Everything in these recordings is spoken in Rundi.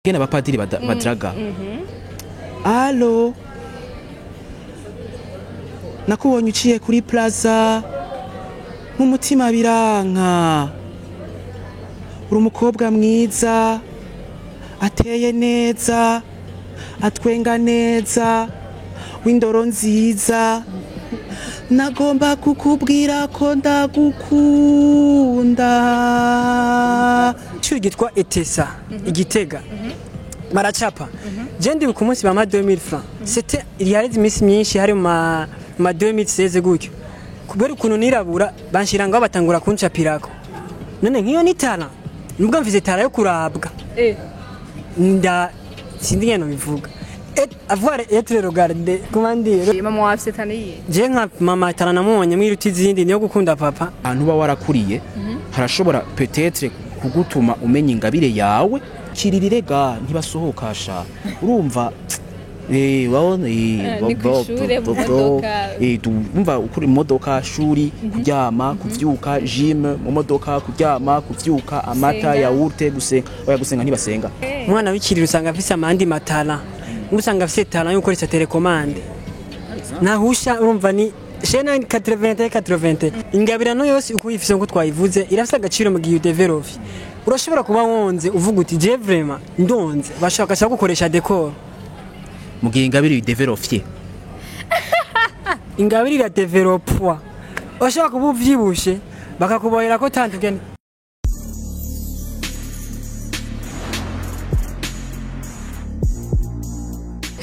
Gena abapadiri badraga. Allo, nakubonye uciye kuri Plaza, mu mutima biranka. Uri umukobwa mwiza, ateye neza, atwenga neza, w'indoro nziza. Nagomba kukubwira ko ndagukunda. Ishuri ryitwa ETESA Igitega baracapa. Je ndibuka umunsi bampa 2000 francs, c'était il y a iminsi myinshi, hari mu ma 2016 gutyo. Kubera ukuntu nirabura, banshira ngaho, batangura kuncapirako. None nk'iyo ni talent? Nubwo mfise talent yo kurabwa, nda sindi ngeno bivuga. Et avoir, être regardé, comment dire. Mama wawe afite talent yihe? Je nka mama, talent namubonye mwiruta izindi niyo gukunda papa. Ahantu uba warakuriye harashobora peut-être kugutuma umenya ingabire yawe. Kiririre ga ntibasohoka sha, urumva, wabona. Ni kw'ishure, mu modoka. Umva, ukuri mu modoka, shuri, kuryama, kuvyuka, gym, mu modoka, kuryama, kuvyuka, amata, Gusenga. Yaourt, gusenga. Oya, gusenga ntibasenga. Umwana w'ikiriro usanga afise amandi ma talent, usanga afise talent yo gukoresha télécommande nahusha. Urumva, ni chaîne 80 80. Ingabirano yose uko uyifise, nkuko twayivuze, irafise agaciro mu gihe udevelope. Urashobora kuba wonze, uvuga uti: "Je vraiment ndonze", bashaka gashaka gukoresha décor. Mu gihe ingabire uyidevelopye. Ingabire iradevelopwa. Urashobora kuba uvyibushe, bakakubohera ko tandukanye.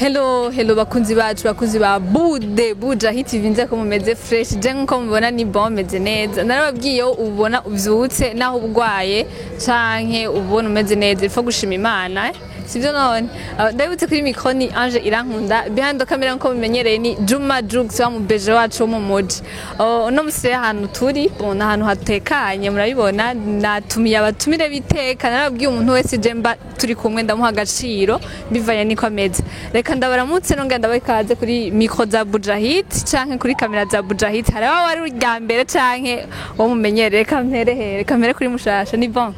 Hello, hello bakunzi bacu, bakunzi ba Bude Buja Hit TV, nze ko mumeze fresh. Je nkuko mubona ni bon, meze neza. Narababwiye, iyo ubona uvyutse, naho ubugwaye canke ubona umeze neza, ifo gushima Imana, sivyo? None ndabutse kuri micro ni Ange Irankunda, behind the camera nkuko mumenyereye ni Juma Jux wa mubeje wacu wo mu muji. Uno musi rero ahantu turi, bon, ahantu hatekanye, murabibona, natumiye abatumire biteka. Narababwiye, umuntu wese je mba turi kumwe ndamuha agaciro bivanye niko ameze. Reka ndabaramutse, nongera ndabaha ikaze kuri micro za Bujahit canke kuri kamera za Bujahit. Hari aho wari urya mbere canke wo mumenyereye. Reka mpere here, reka mpere kuri mushasha. Ni bon?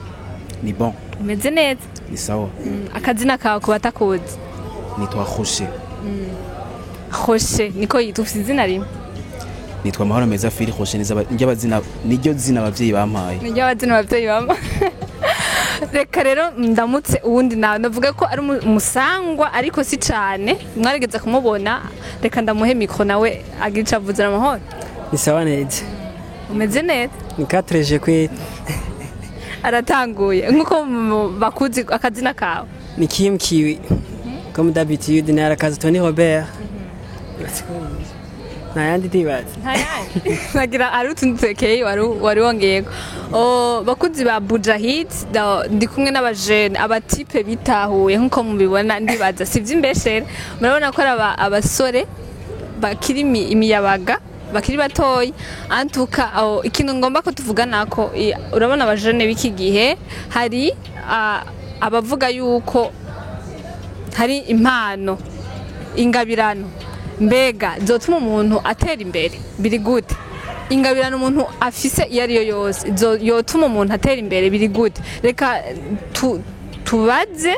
Ni bon. Umeze neza? Ni sawa. Akazina kawe ku batakuzi? Nitwa Jose. Jose niko yitwa? Ufite izina rimwe? Nitwa Mahoro Meza Fili Jose, niryo zina abavyeyi bampaye. Niryo abazina abavyeyi bama. Reka rero ndamutse uwundi nawe, ndavuga ko ari umusangwa ariko si cane, mwarigeze kumubona. Reka ndamuhe micro nawe agira ico avuze. Amahoro? Ni sawa neza. Umeze neza? Ni 4G kwe. Aratanguye. Nkuko bakuzi, akazina kawe? Ni Kim Kiwi, comme d'habitude, narakaza Tony Robert, nta yandi ndibaza. Nagira ari utundi tekeye wari wongeyeko. Oh, bakuzi ba Bujahid, ndi kumwe n'abajene, abatipe bitahuye nkuko mubibona. Ndibaza si ivy'imbeshere, murabona ko ari abasore bakiri imiyabaga, bakiri batoyi antuka. Aho ikintu ngomba ko tuvuganako, urabona abajene b'iki gihe, hari abavuga yuko hari impano, ingabirano, mbega zotuma umuntu atera imbere? Biri gute? Ingabirano umuntu afise iyo ariyo yose yotuma umuntu atera imbere, biri gute? Reka tubaze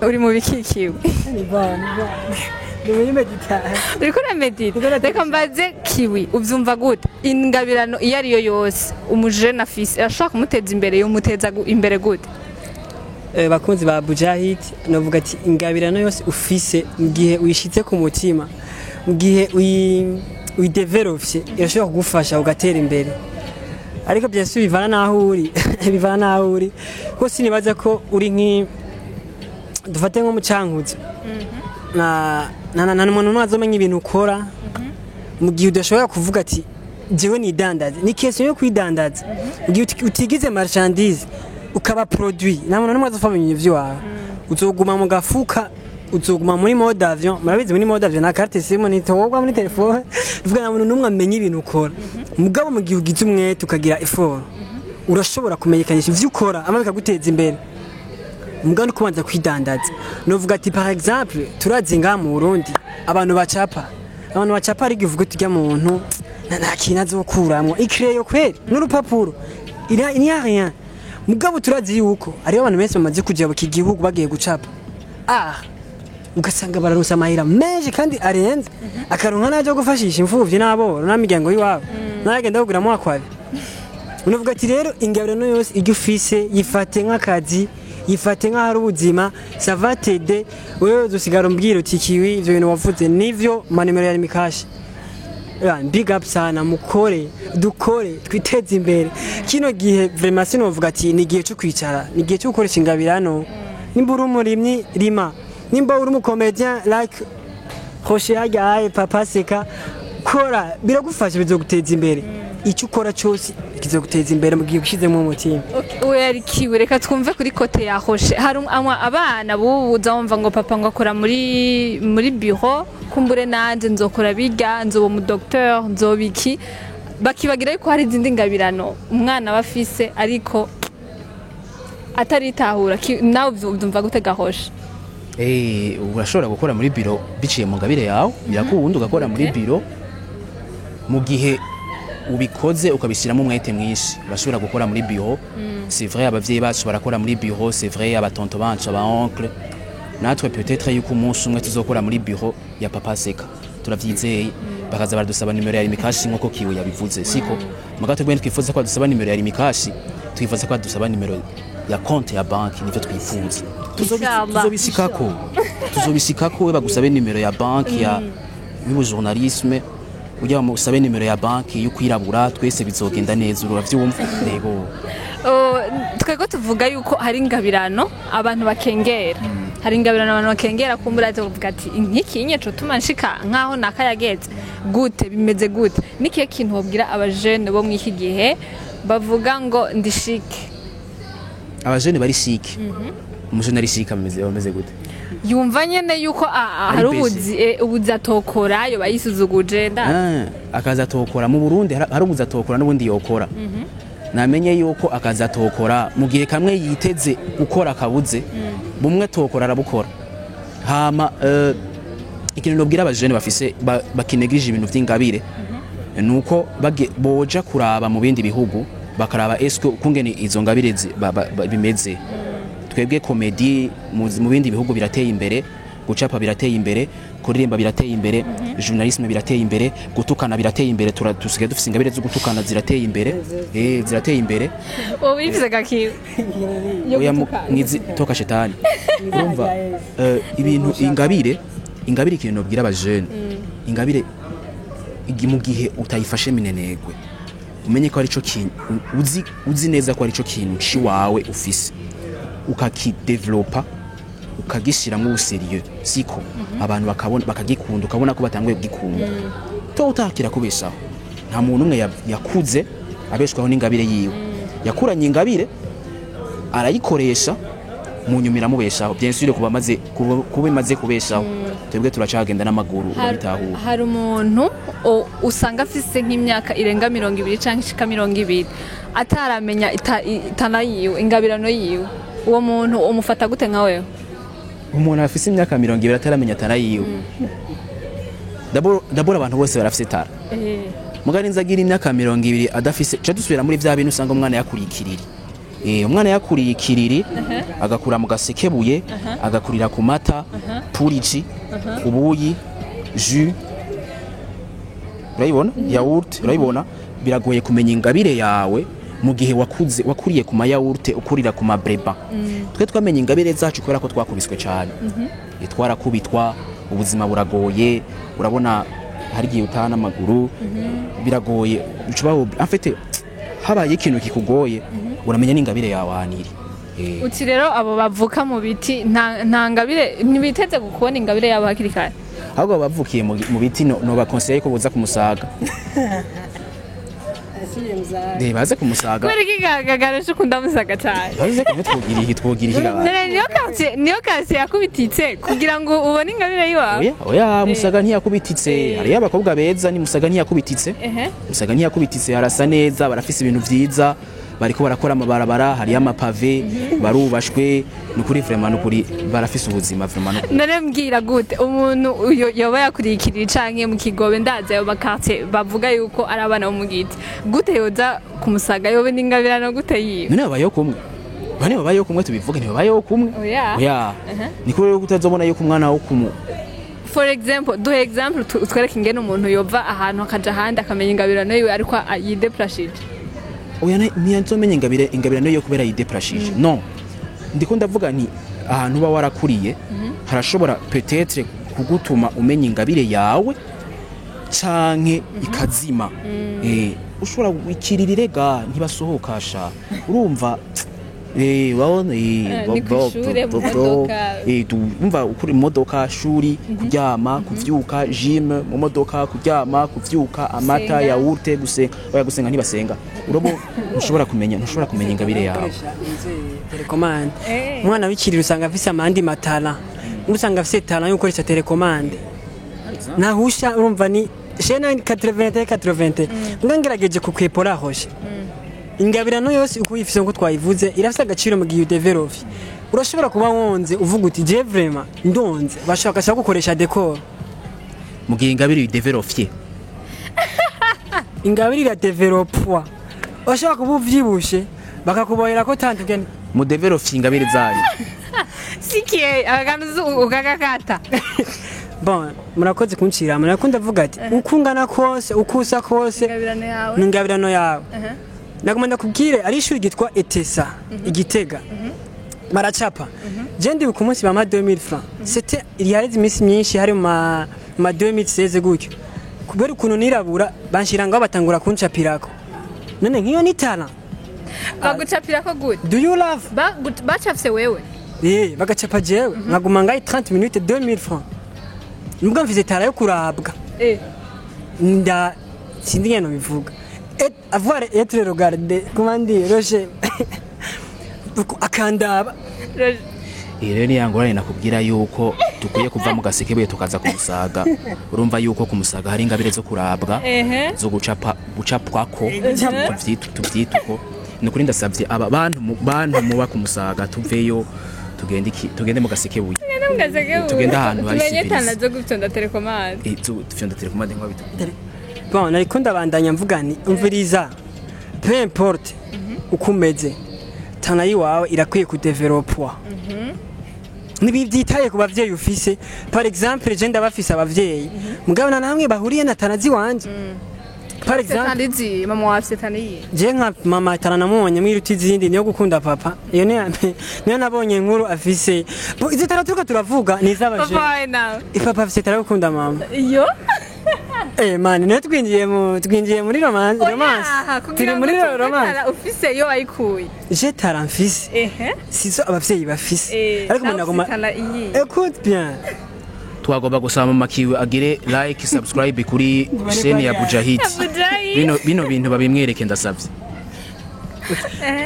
uri mu bikikiwe. Ni bon, ni bon, ni muri méditation. Uriko uramedita. Reka mbaze Kiwi, uvyumva gute? Ingabirano iyo ariyo yose umujene afise irashobora kumuteza imbere? Yomuteza imbere gute? Bakunzi ba Bujahid, novuga ati ingabirano yose ufise, mu gihe uyishitse ku mutima, mu gihe uyidevelopye, irashobora kugufasha ugatera imbere. Ariko bien sûr bivana n'aho uri, bivana n'aho uri, kuko sinibaza ko uri nki, dufate nko mu Cankuzo, na muntu azomenya ibintu ukora mu gihe udashobora kuvuga ati: "Jewe nidandaze." Ni question yo kwidandaza. Mu gihe utigize marchandise, ukaba produit, nta muntu n'umwe azopfa amenya ivyo wawe. Uzoguma mu gafuka, uzoguma muri mode avion. Murabizi, muri mode avion na carte SIM nitogwa muri telefone. Uvuga, nta muntu n'umwe amenya ibintu ukora. Mugabo mu gihe ugize umwete, ukagira effort, urashobora kumenyekanisha ivyo ukora, ama bikaguteza imbere. Mugabo kubanza kwidandaza. Novuga ati, par exemple, turazi ngaha mu Burundi abantu bacapa, abantu bacapa, ariko uvuga uti: "Ujya muntu nta kintu azokuramwo, icrayon kweri n'urupapuro, il n'y a rien." Mugabo turazi yuko hariho abantu benshi bamaze kujabuka igihugu bagiye gucapa, ugasanga bararonsa amahera menshi kandi arenze, akaronka n'ayo gufashisha imfuvyi n'aboro n'imiryango y'iwabo, n'agenda kuguramo akwabi. Unavuga ati rero ingabirano yose ijya ufise, yifate nk'akazi, yifate nk'aho ari ubuzima, ça va t'aider. Wewe uzosigara umbwira uti: "Kiwi, ivyo bintu wavuze nivyo, manimero ya Lumicash." Big up sana, mukore, dukore, twiteze imbere. Kino gihe vraiment sinovuga ati ni igihe cyo kwicara, ni igihe cyo gukoresha ingabirano. Nimba uri umurimyi, rima. Nimba uri umucomédien like Rocher hajyaye Papa Seka, kora, biragufasha, bizoguteza imbere. Icyo ukora cyose kizoguteza imbere mu gihe ushyizemo umutima. Uwo yari Kiwi. Reka twumve kuri côté ya Rocher. Hari abana bubu uza wumva ngo papa ngo akora muri bureau, kumbure nanje nzokora birya, nzoba umu docteur, nzoba iki, bakibagira yuko hari izindi ngabirano umwana aba afise ariko ataritahura. Nawe uvyumva gute gahoshe? Urashobora gukora muri biro biciye mu ngabire yawe, birakunda ugakora muri biro mu gihe ubikoze ukabishyiramo umwete mwinshi. Urashobora gukora muri biro, c'est vrai, abavyeyi bacu barakora muri biro, c'est vrai, abatonto bacu, aba oncle, natwe peut-être yuko umunsi umwe tuzokora muri biro ya Papa Seka, turavyizeye, bakaza baradusaba nimero ya Lumicash nkuko Kiwe yabivuze, siko? Muga twebwe twifuza ko badusaba nimero ya Lumicash, twifuza ko badusaba nimero ya konti ya banki, nivyo twifuza. Inshallah. Tuzobisikako, tuzobisikako. We bagusabe nimero ya banki ya y'ubujournalisme, ujya bamusabe nimero ya banki y'ukwirabura, twese bizogenda neza, uravyumva? Yego. Oh, twego tuvuga yuko hari ingabirano abantu bakengera, hari ingabirano abantu bakengera, kumbura tuvuga ati nk'iki nye cotuma nshika nkaho nakayageze gute, bimeze gute? Nikihe kintu wobwira abajene bo mw'iki gihe bavuga ngo ndishike? Abajene bari chic, umujene ari chic ameze gute? Yumva nyene yuko Ari hari busy. ubuzi atokora, yoba yisuzuguje nda. Akazi atokora mu Burundi, hari ubuzi atokora n'ubundi yokora. Namenye yuko akazi atokora mu gihe kamwe yiteze gukora kabuze, bumwe atokora arabukora. Hama ikintu nobwira abajene bafise bakinegije ibintu vy'ingabire nuko boja kuraba mu bindi bihugu, bakaraba eske kungene izo ngabire bimeze. Twebwe comédie mu bindi bihugu birateye imbere, gucapa birateye imbere, kuririmba birateye imbere, journalisme birateye imbere, gutukana birateye imbere. Dusigaye dufise ingabire zo gutukana, zirateye imbere, zirateye imbere. Wowe wivuze gakiwe yo Oya, gutukana. Mwizi toka shetani. Urumva, ibintu ingabire, ikintu nobwira abajene, ingabire mu gihe utayifashe minenegwe, umenye ko arico kintu uzi neza ko arico kintu ciwawe ufise, ukakidevelopa, ukagishiramwo ubusérieux, siko? Abantu bakabona, bakagikunda, ukabona ko batanguye kugikunda, to utakira kubeshaho. Nta muntu umwe yakuze abeshwaho n'ingabire yiwe. Yakuranye ingabire, arayikoresha, mu nyuma iramubeshaho. Bien sûr, kuba amaze kuba imaze kubeshaho, twebwe turacagenda n'amaguru, urabitahura. Hari umuntu usanga afise nk'imyaka irenga 20 canke ishika 20 ataramenya itana yiwe, ingabirano yiwe. Uwo muntu umufata gute nka wewe? Umuntu afise imyaka 20 ataramenya talent yiwe, d'abord abantu bose barafise talent. Mugari nzagira imyaka 20 adafise, ca dusubira muri vya bintu usanga umwana yakuriye ikiriri. Umwana yakuriye ikiriri, agakura mu gasekebuye, agakurira ku mata, purici, ubuyi, jus, urayibona, yaourt, urayibona. Biragoye kumenya ingabire yawe mu gihe wakuze wakuriye ku mayawurte, ukurira ku mabreba. Twe twamenye ingabire zacu kubera ko twakubiswe cyane. Twarakubitwa, ubuzima buragoye, urabona hari igihe utaha n'amaguru, biragoye. Ucuba en fait habaye ikintu kikugoye, uramenya n'ingabire yawe ahantu iri. Uti rero abo bavuka mu biti nta ngabire, ntibiteze kubona ingabire yabo hakiri kare. Ahubwo bavukiye mu biti no bakonseye ko boza kumusaga. Baze kumusaga. Kubera iki gagarusha ukunda musaga cyane? Baze kumwe, twogira iki, twogira iki gabantu? None niyo quartier yakubititse kugira ngo ubone ingabire yiwawe? Oya, oya, Musaga ntiyakubititse. Hariyo abakobwa beza, ni Musaga ntiyakubititse. Musaga ntiyakubititse, harasa neza, barafise ibintu vyiza, bariko barakora amabarabara, hariyo amapavés, barubashwe, nukuri vraiment, nukuri barafise ubuzima vraiment, nukuri. None mbwira gute umuntu uyo yoba yakurikiriye canke mu Kigobe, ndazi ayo maquartier bavuga yuko ari abana bo mu giti, gute yoza kumusaga, yobe n'ingabirano gute yiwe? None babayeho kumwe. Bane babayeho kumwe, tubivuge, ntibabayeho kumwe. Oya. Oya, niko rero kutazobona yuko umwana wo kumu For example, duhe example, utwereke ingene umuntu yova ahantu akaja ahandi akamenya ingabirano yiwe, ariko yideplashije. Oya, ntiyazomenya ingabirano yo kubera yideplashije. No, ndiko ndavuga nti ahantu uba warakuriye harashobora peut-être kugutuma umenya ingabire yawe canke ikazima. Ushobora ikiririre ga ntibasohoka sha, urumva, urabona. Ni kw'ishure, mu modoka. Umva, ukuri mu modoka, shuri, kuryama, kuvyuka, gym, mu modoka, kuryama, kuvyuka, amata, Gusenga. Yaourt, gusenga. Oya, gusenga ntibasenga. Urobo ntushobora kumenya ingabire yawe. Télécommande. Eh. Umwana w'ikiriri usanga afise amandi matara, usanga afise talent yo gukoresha télécommande, nahusha. Urumva, ni chaîne 80 80 mbwa ngerageje kukwepora hoshe. Ingabirano yose uko uyifise, nkuko twayivuze, irafise agaciro mu gihe udevelope. Urashobora kuba wonze, uvuga uti: "Je vraiment ndonze", bashaka shaka gukoresha décor. Mu gihe ingabire uyidevelopye. Ingabire iradevelopwa. Urashobora kuba uvyibushe, bakakubohera ko tandukanye. Mudevelopye ingabire zanyu. Sikiye akantu ukakakata. Bon, murakoze kuncira. Murakunda ndavuga ati uko ungana kose, uko usa kose, ingabirano yawe ni ingabirano yawe. Nagomba ndakubwire, ari ishuri ryitwa ETSA Igitega, baracapa. Je ndibuka umunsi bampa 2000 francs, c'était yareze iminsi myinshi, hari mu ma 2016 gutyo. Kubera ukuntu nirabura, banshira ngaho, batangura kuncapirako. None nk'iyo ni talent? Bagucapirako gute? Do you love Bacafye wewe? Eh, bagacapa jewe, nkaguma ngaho 30 minutes, 2000 francs, nubwo mfise talent yo kurabwa. Nda sinzi ngeno bivuga, et avoir, être regardé, comment dire, Roger akandaba. Roger. Iyi rero ni ya ngorane nakubwira yuko dukwiye kuva mu gasekebuye tukaza ku Musaga. Urumva yuko ku Musaga hari ingabire zo kurabwa, zo gucapa, gucapwako, tuvyita uko. Ni ukuri, ndasabye aba bantu bantu muba ku Musaga, tuveyo tugende tugende mu gasekebuye. Tugende ahantu hari tumenye civilisé. Talent zo gufyonda télécommande. Tufyonda télécommande nk'aho bitu Bon, nariko ndabandanya mvuga nti: umviriza, peu importe uko umeze, talent yiwawe irakwiye kudevelopwa, ntibibyitaye ku bavyeyi ufise. Par exemple, je ndabafise abavyeyi, mugabo nta namwe bahuriye na talent ziwanje, par exemple. Talent izi mama wawe afite talent iyi? Je nka mama, talent namubonye mwiruta izindi niyo gukunda papa. Iyo niyo nabonye nkuru afise. Bo, izi talent turiko turavuga ni iz'abaje. Papa wawe nawe? Papa afise talent yo gukunda mama. Iyo. Eh man, niyo twinjiye muri romance, romance. Oya, Turi kugira ngo muri tuvuge romance. Talent ufise iyo wayikuye. Je talent mfise sizo abavyeyi bafise. Ariko nawe umuntu aguma ufise talent iyi? Écoute bien. Twagomba gusaba mama kiwe agire like, subscribe kuri chaîne ya Bujahid. Bujahid. Bino bintu babimwereke, ndasavye.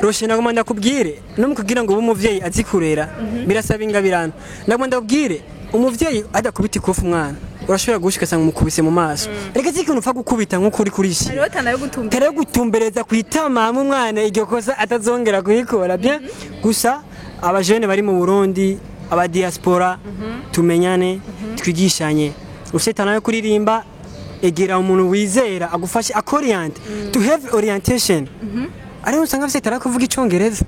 Roshe, nagomba ndakubwire, no mu kugira ngo ube umuvyeyi azi kurera birasaba ingabirano. Nagomba ndakubwire, umuvyeyi adakubita ikofi umwana, urashobora gushika asanga umukubise mu maso. Reka si ikintu upfa gukubita nk'uko uri kurishira. Hariho talent yo gutumba. Talent yo gutumbereza kwitama hamwe umwana, iryo kosa atazongera kuyikora. Bien, gusa abajene bari mu Burundi, aba diaspora, tumenyane, twigishanye. Ufite talent yo kuririmba, egera umuntu wizera agufashe, akoriente, to have orientation. Ariho usanga afite talent yo kuvuga icongereza,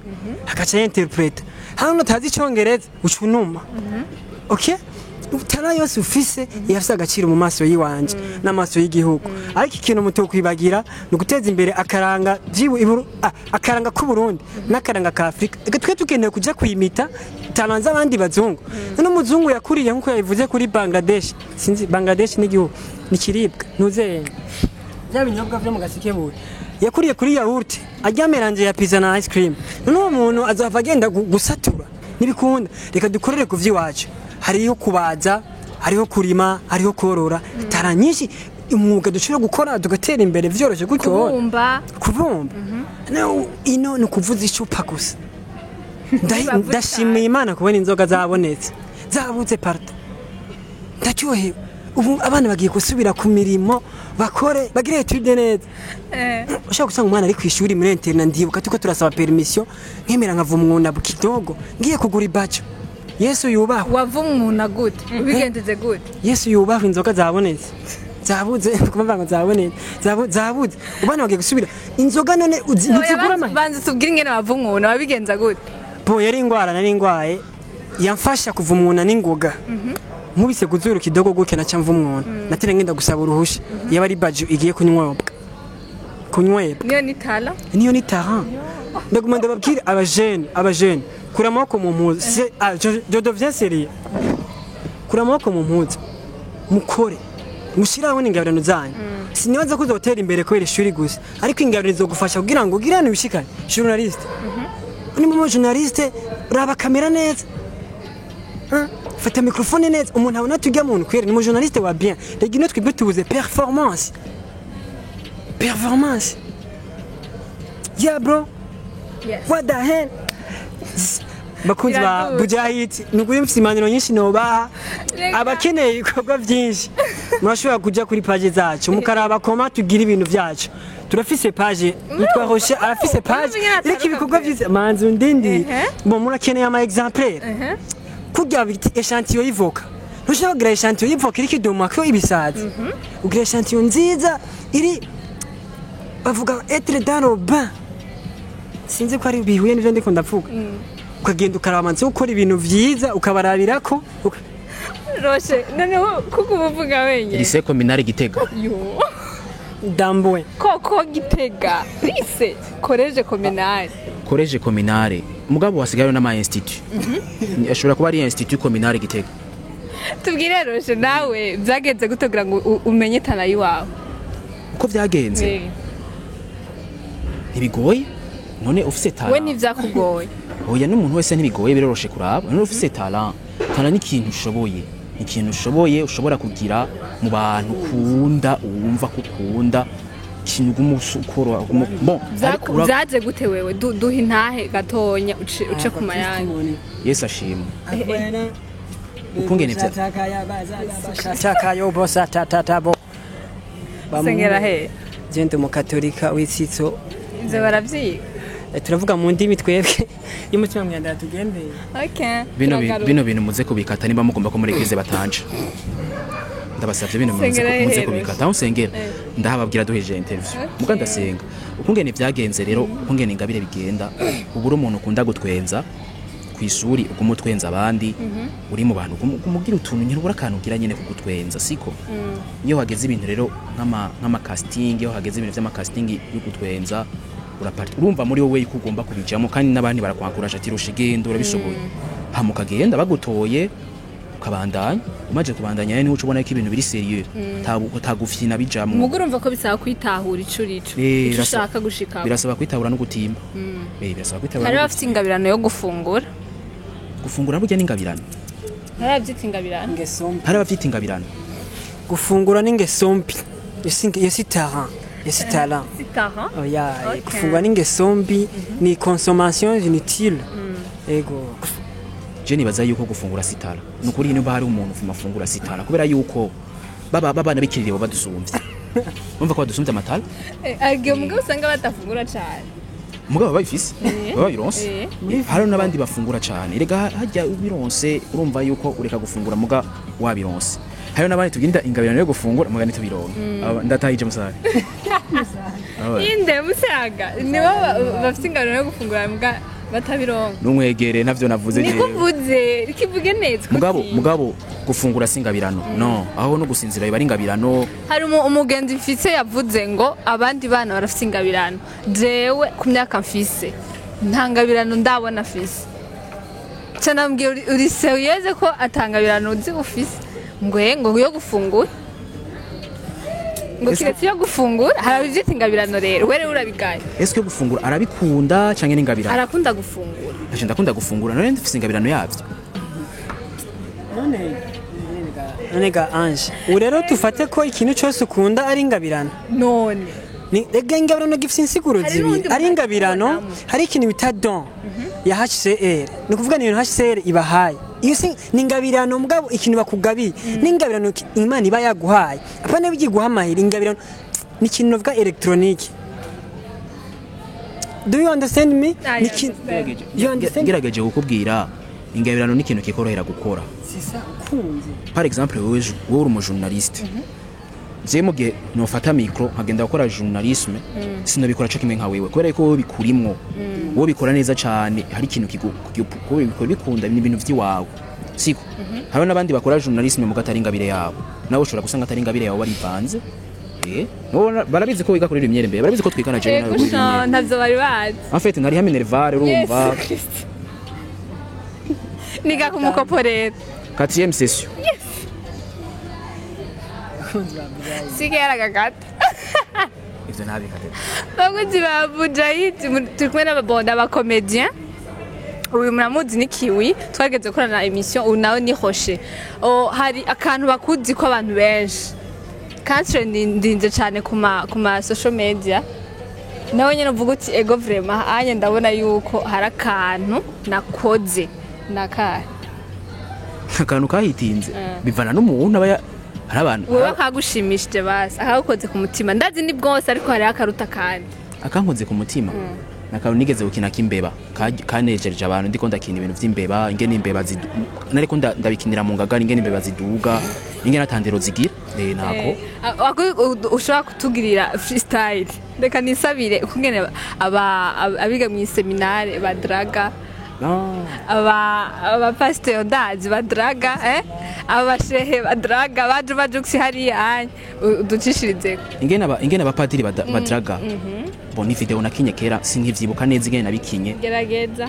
agaca interpreta. Hano utazi icongereza uca unuma. Okay, talent yose ufise irafise agaciro mu maso yiwanje n'amaso y'igihugu. Ariko ikintu mutokwibagira ni uguteza imbere akaranga akaranga k'Uburundi n'akaranga ka Afurika. Reka twe tukeneye kuja kwimita talent z'abandi bazungu. None umuzungu yakuriye, nk'uko yabivuze, kuri Bangladesh, sinzi Bangladesh n'igihugu ni kiribwa, ntuze bya binyobwa vyo mu gasekebuye, yakuriye kuri yaourt, arya mélange ya pizza na ice cream. None uwo muntu azava agenda gusatura? Ntibikunda. Reka dukorere ku vy'iwacu. Hariho kubaza, hariho kurima, hariho korora, talent nyinshi, umwuga dushobora gukora tugatera imbere vyoroshe gutyo. Kubumba. Kubumba. No, ino ni ukuvuza icupa gusa. Bavuza. Ndashimiye Imana kubona inzoga zabonetse, zabuze partout. Ndaryohewe. Ubu abana bagiye gusubira ku mirimo, bakore, bagire étude neza. Ushobora gusanga umwana ari ku ishuri muri internat. Ndibuka tuko turasaba permission, nkemera nkava umwuna kidogo ngiye kugura ibaco. Yesu yubahwe. Wava umwuna gute? Ubigenjeje gute? Yesu yubahwe, inzoga zabonetse, zabuze, kumva ngo zabonetse, zabuze. Ubana bagiye gusubira inzoga none ntizigura Oya, amahe. Banza tubwire ingene wava umwuna, wabigenza gute? Bo yari ingwara nari ingwaye yamfasha kuva umwuna n'ingoga. Nkubise kuzuru kidogo gutya naca mva umwuna, natera ngenda gusaba uruhusha. Yaba ari baju igiye kunywobwa kunywebwa. Niyo ni tala. Niyo ni talent. Ndaguma ndababwira abajene, abajene, kura amaboko mu mpuzu. Je deviens sérieux. Kura amaboko mu mpuzu, mukore, mushiraho n'ingabirano zanyu. Sinibaza ko uzotera imbere kubera ishuri gusa, ariko ingabirano izogufasha kugira ngo ugirane wishikane. Journaliste, ni mu journaliste, raba kamera neza. Hein? Fata microphone neza, umuntu abona tujya muntu kwera ni mu journaliste wa bien. Rega ino twebwe tubuze performance, performance, yeah bro. Yes. What the hell, bakunzi ba Biraduze. Bujahid, ni ukuri mfite impanuro nyinshi nobaha. Reka. Abakeneye ibikorwa byinshi murashobora kuja kuri page zacu mukaraba koma tugira ibintu byacu. Turafise page yitwa Rocher, arafise page Urumva iriko ibikorwa byiza manzi ndindi. Bon, murakeneye ama exemplaire kurya biti échantillon y'ivoka. Ntushobora kugira échantillon y'ivoka iriko idomako ibisazi. Ugira échantillon nziza iri bavuga être dans le bain. Sinzi ko ari bihuye n'ivyo ndiko ndavuga. Ukagenda ukaraba gukora ibintu vyiza, ukabarabirako Roshe, noneho kuko ubuvuga wenyine. Lycée communale Gitega. Yo. Ndambuwe. Koko Gitega lycée, collège communal. Collège communale, mugabo wasigayo n'ama institut, ashobora kuba ari institut communale Gitega. Tubwire Roshe, nawe byagenze gute kugira ngo umenye talent yiwawe? Uko byagenze ntibigoye. None ufise We talent ntivyakugoye? Oya, n'umuntu wese ntibigoye, biroroshe kuraba. None ufise talent, talent ni ikintu ushoboye, ni ikintu ushoboye ushobora kugira mu bantu ukunda, wumva ko ukunda ikintu, uguma ukora bon, ariko Vyaje gute wewe? Duha intahe gatonya, uce ku mayange. Yesu ashimwe. Ukungene Chakayo bosa tatatabo. Sengera he? Je ndi umukatolika w'itsitso. Ivyo baravyiga. Turavuga mu ndimi twebwe iyo umutima mwanda tugendeye. Okay. Bino Turagaruka. bino bintu muze kubikata nimba mugomba ko muri église batanje. Ndabasavye bino muze Sengera muze hehe? kubikata. Aho nsengera ndahababwira duhejeje interview. Muga ndasenga. Ukungene vyagenze rero, ukungene ingabire bigenda, ubura umuntu ukunda gutwenza ku ishuri, uguma utwenza abandi, uri mu bantu uguma ugira utuntu nyine, ubura akantu ugira nyine kugutwenza, siko? Iyo hageze ibintu rero nk'ama casting, iyo hageze ibintu vy'ama casting yo gutwenza, uraparti urumva muri wowe yuko ugomba kubijamo, kandi n'abandi barakwankuraje ati: "Rusha, igenda, urabishoboye." Hama ukagenda, bagutoye ukabandanya. Umaze kubandanya rero niho uca ubona ko ibintu biri sérieux, utagufyina bijamwo. Mugo urumva ko bisaba kwitahura ico urico, ico ushaka gushikako. Birasaba kwitahura no gutimba. Birasaba kwitahura Hari no abafite ingabirano yo gufungura. Gufungura burya n'ingabirano. Hari abavyita ingabirano. Ingeso mbi. Hari abafite ingabirano. Gufungura n'ingeso mbi. Iyo si talent, iyo si talent. Si talent. Oya. Okay. Gufungura n'ingeso mbi, ni consommation inutile, ego. Je nibaza yuko gufungura si talent. Ni ukuri, nimba hari umuntu ufuma afungura si talent, kubera yuko baba babana bikirire badusumvye, urumva ko badusumvye ama talent. Agiye mugabo usanga badafungura cane. Mugabo babifise, baba babironse. Hari n'abandi bafungura cane. Rega hajya ubironse, urumva yuko ureka gufungura, muga wabironse. Hari n'abandi tuginda ingabirano yo gufungura, muga ntitubironke. Ndatahije musare. Inde musaga nibo bafite ingabirano yo gufungura muga batabironka? Numwegere, ntavyo navuze Niko jewe. Mvuze kivuge neza ko Mugabo utinya. Mugabo gufungura si ingabirano, no aho no gusinzira biba ari ingabirano. Hari umugenzi mfise yavuze ngo abandi bana barafite ingabirano, jewe ku myaka mfise nta ngabirano ndabona afise. Ca nambwiye uri sérieuse ko atangabirano uzi ufise? Ngo ngo yo gufungura, ngo kiretse iyo gufungura. Hari abavyita ingabirano rero, we rero urabigaye. Est-ce que gufungura arabikunda canke n'ingabirano? Arakunda gufungura. Aje ndakunda gufungura, none ndifise ingabirano yavyo? None ga Ange, ubu rero tufate ko ikintu cyose ukunda ari ingabirano? None Ni rega ingabirano gifite insiguro Hari zibiri. n'uwundi Ari muntu ingabirano, akibonamo. hari ikintu bita don ya HCR, ni ukuvuga ni ibintu HCR ibahaye. Iyo si ni ingabirano, mugabo ikintu bakugabiye ni ingabirano Imana iba yaguhaye, apana bigiguha amahera. Ingabirano ni ikintu novuga électronique. Do you understand me? I Ni understand. You understand? Ngerageje kukubwira, ingabirano ni ikintu kikorohera gukora. C'est ça, ukunze. Par exemple, wewe uri umujournaliste. Je mu gihe nofata micro nkagenda gukora journalisme, sinabikora co kimwe nka wewe, kubera ko wowe bikurimwo, wowe bikora neza cane. Hari ikintu kubikora bikunda, ni ibintu vy'iwawe, siko? Hariho n'abandi bakora journalisme mu gatari ingabire yabo. Nawe ushobora gusanga atari ingabire yawe, warivanze. Nabo barabizi ko wiga kuri Lumière mbere, barabizi ko twigana jewe nawe Ego kuri sha, Lumière. Ntavyo bari bazi. En fait nariha minerval, urumva. Yesu Kristo, niga kumukopo rero. Quatrième session. Sige yaragagata. Ivyo ntabikate. Bakunzi ba Bujahid, turi kumwe n'ababonda, abacomédien. Uyu muramuzi ni Kiwi, twageze gukorana émission. Uyu nawe ni Rocher. Oh, hari akantu bakuzi ko abantu benshi kansire ndinze cyane ku ma social media. Nawe nyine uvuga uti: "Ego, vraiment anye ndabona yuko hari akantu nakoze nakahe." Akantu kahitinze bivana n'umuntu aba hari abantu. Wowe akagushimishije basi, akagukoze ku mutima. Ndazi ni bwose, ariko hariho akaruta kandi. Akankoze ku mutima ni akantu nigeze gukina k'imbeba, kanejereje abantu. Ndiko ndakina ibintu vy'imbeba, ingene imbeba nariko ndabikinira mu ngagara, ingene imbeba ziduga, ingene atandero zigira. Nako. Ushobora kutugirira freestyle? Reka nisabire ukungene abiga mu iseminare badraga, aba abapasiteri ndazi badraga, abashehe badraga, baje bajuksi hariya anye uducishirizeko. Ingene abapadiri badraga. Bon, ni video nakinye kera, sinkivyibuka neza ingene nabikinye. Gerageza.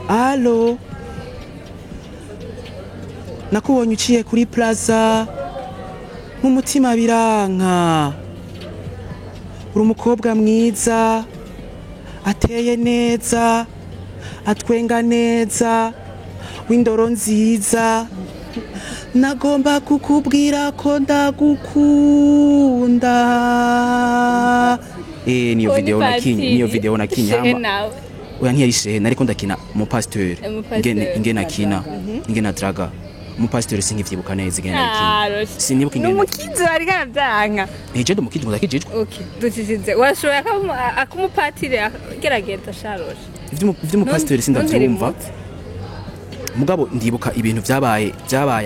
Allo, nakubonye uciye kuri Plaza, mu mutima biranka. Uri umukobwa mwiza, ateye neza, atwenga neza, w'indoro nziza. Nagomba kukubwira ko ndagukunda. Niyo video nakinye, niyo video nakinye. Shehe Hama nawe. Oya, ntiyari shehe, nariko ndakina umupasitori. Umupasitori. Ingene akina, ingene adraga umupasitori, sinkivyibuka neza ingene Ah, nabikinye. Rocher. Sinibuka ingene. N'umukizi wari karavyanka. Nije ndi umukizi, ndakijijwe. Okay, ducishirize. Urashoboye akumupatiri, gerageza sharoshe. Ivy'umupasitori sindavyumva. Ntuntere. Mugabo ndibuka ibintu vyabaye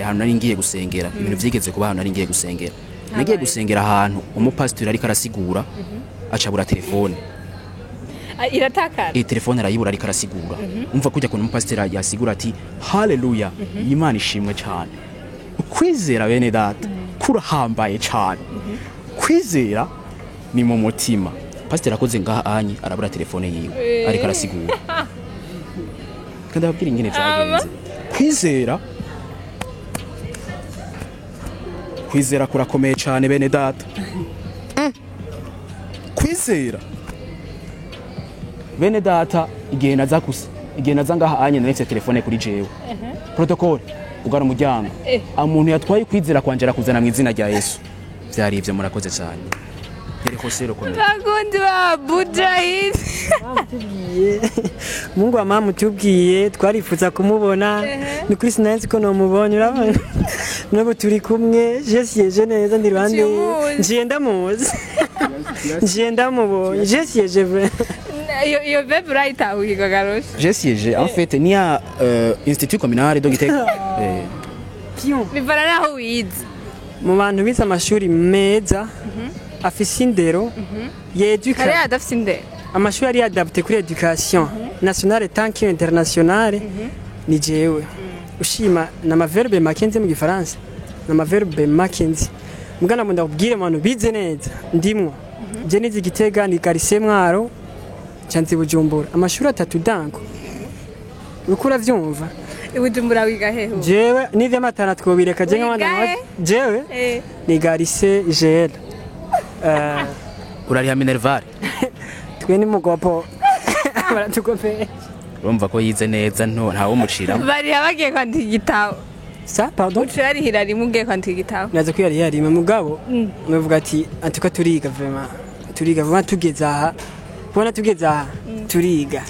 ahantu nari ngiye gusengera, ibintu vyigeze kuba ahantu nari ngiye gusengera. Nagiye Habaye. gusengera ahantu, umupasitori ariko arasigura, acabura telefone. Ah, iratakara. Telefone arayibura ariko arasigura. Umva kujya kuntu umupasitori yasigura ati: "Haleluya, Imana ishimwe cyane. Kwizera, bene data, kurahambaye cyane. Kwizera ni mu mutima." Pasiteri akoze ngaha anye, arabura telefone yiwe ariko arasigura. Kandi ababwira ingene vyagenze. Kwizera kurakomeye cyane, bene data. Kwizera, bene data, igihe naza gusa, igihe naza ngaha anye, naretse telefone kuri jewe. Protocole ugara umuryango. Umuntu yatwaye kwizera kwanje arakuzana mu izina rya Yesu. Vyari ivyo, murakoze cyane. Yari Jose Rokomeye. Bakundi ba Bujahid. Tubwiye Mungu wa mama, tubwiye twarifuza kumubona. Ni kuri sinanzi ko nomubonye, urabona n'ubu turi kumwe, je siège neza, ndi iruhande. Uciye. Njiye ndamuzi, njiye ndamubonye, je siège vrai. Iyo bebe urayitahukirwa garoshe. J'ai siégé en fait ni à Institut communal de Gitega. Pion. Bivana naho wize. Mu bantu bize amashuri meza afise indero yeduka. Kare adafise indero. Amashuri ari adapté kuri éducation nationale tant que internationale, ni jewe ushima. Na maverbe make nzi mu gifaransa, na maverbe make nzi. Mugana ngo ndakubwire, mu bantu bize neza ndimwo. Je nize Gitega, ni Lycée Mwaro, canzi Bujumbura, amashuri atatu danko. Uriko uravyumva? I Bujumbura wiga hehe ubu? Jewe n'ivy'amatana twobireka, je nk'abandi. Wiga he? Jewe ni lycée GL. Urariha minerval? Twe ni mugopo, baratugopesha. Urumva ko yize neza, nto ntawumuciramo. Bariha bagiye kwandika igitabo. Ça, pardon? Ucurarihira rimwe ugiye kwandika igitabo. Naza ko yari yarima, mugabo navuga ati antuka turiga vraiment, turiga vraiment, tugeze aha, kubona tugeze aha turiga.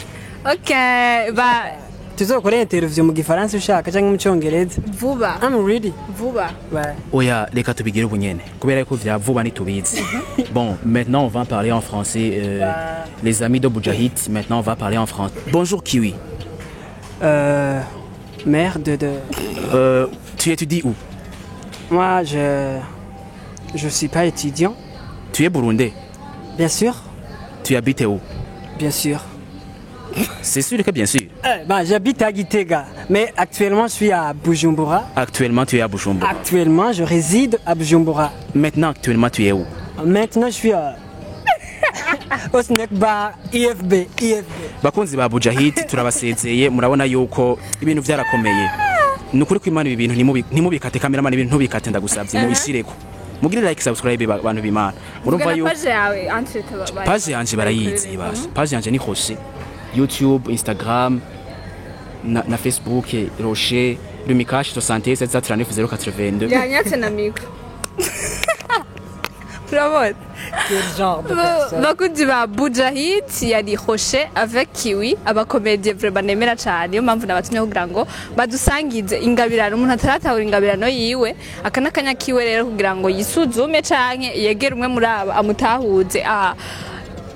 Okay, ba Tuzokora interview mu gifaransa ushaka cyangwa mu cyongereza. Vuba. I'm ready. Vuba. Bye. Oya, reka tubigire ubunyene kubera ko vya vuba ntitubizi. Bon, maintenant on va parler en français, les amis de Bujahid, maintenant on va parler en français. Bonjour Kiwi. Merde de Tu étudies où? Moi, je Je suis pas étudiant. Tu es burundais? Bien sûr. Tu habites où? Bien sûr. C'est sûr que bien sûr. Bah, j'habite à Gitega, mais actuellement je suis à Bujumbura. Actuellement tu es à Bujumbura? Actuellement, je réside à Bujumbura. Maintenant, actuellement, tu es où? Maintenant, je suis au snack bar IFB. IFB. Bakunzi ba Bujahid, turabasezeye. Murabona yuko ibintu byarakomeye. Ni ukuri ko Imana, ibi bintu ntimubikate. Cameraman, ibintu ntubikate, ndagusabye, mubishireko, mugire like, subscribe. Bantu b'Imana, murumva Vuga na yuko page yawe entre Page yanje barayizi basha. Page yanje ni Rocher, YouTube, Instagram na Facebook, Rocher Lumikash 67 739 082. Yanyatse na micro, urabona. Quel genre de personne? Bakunzi ba Bujahid, yari Rocher avec Kiwi, abakomediye vraiment nemera cyane. Niyo mpamvu nabatumye kugira ngo badusangize ingabirano. Umuntu ataratahura ingabirano yiwe, aka n'akanya kiwe rero kugira ngo yisuzume canke yegere umwe muri aba amutahuze,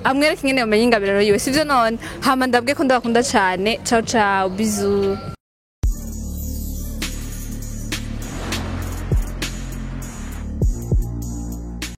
amwereke ingene yomenya ingabirano yiwe, sivyo? None hama ndabwiye ko ndabakunda cane. Ciao ciao, bisous.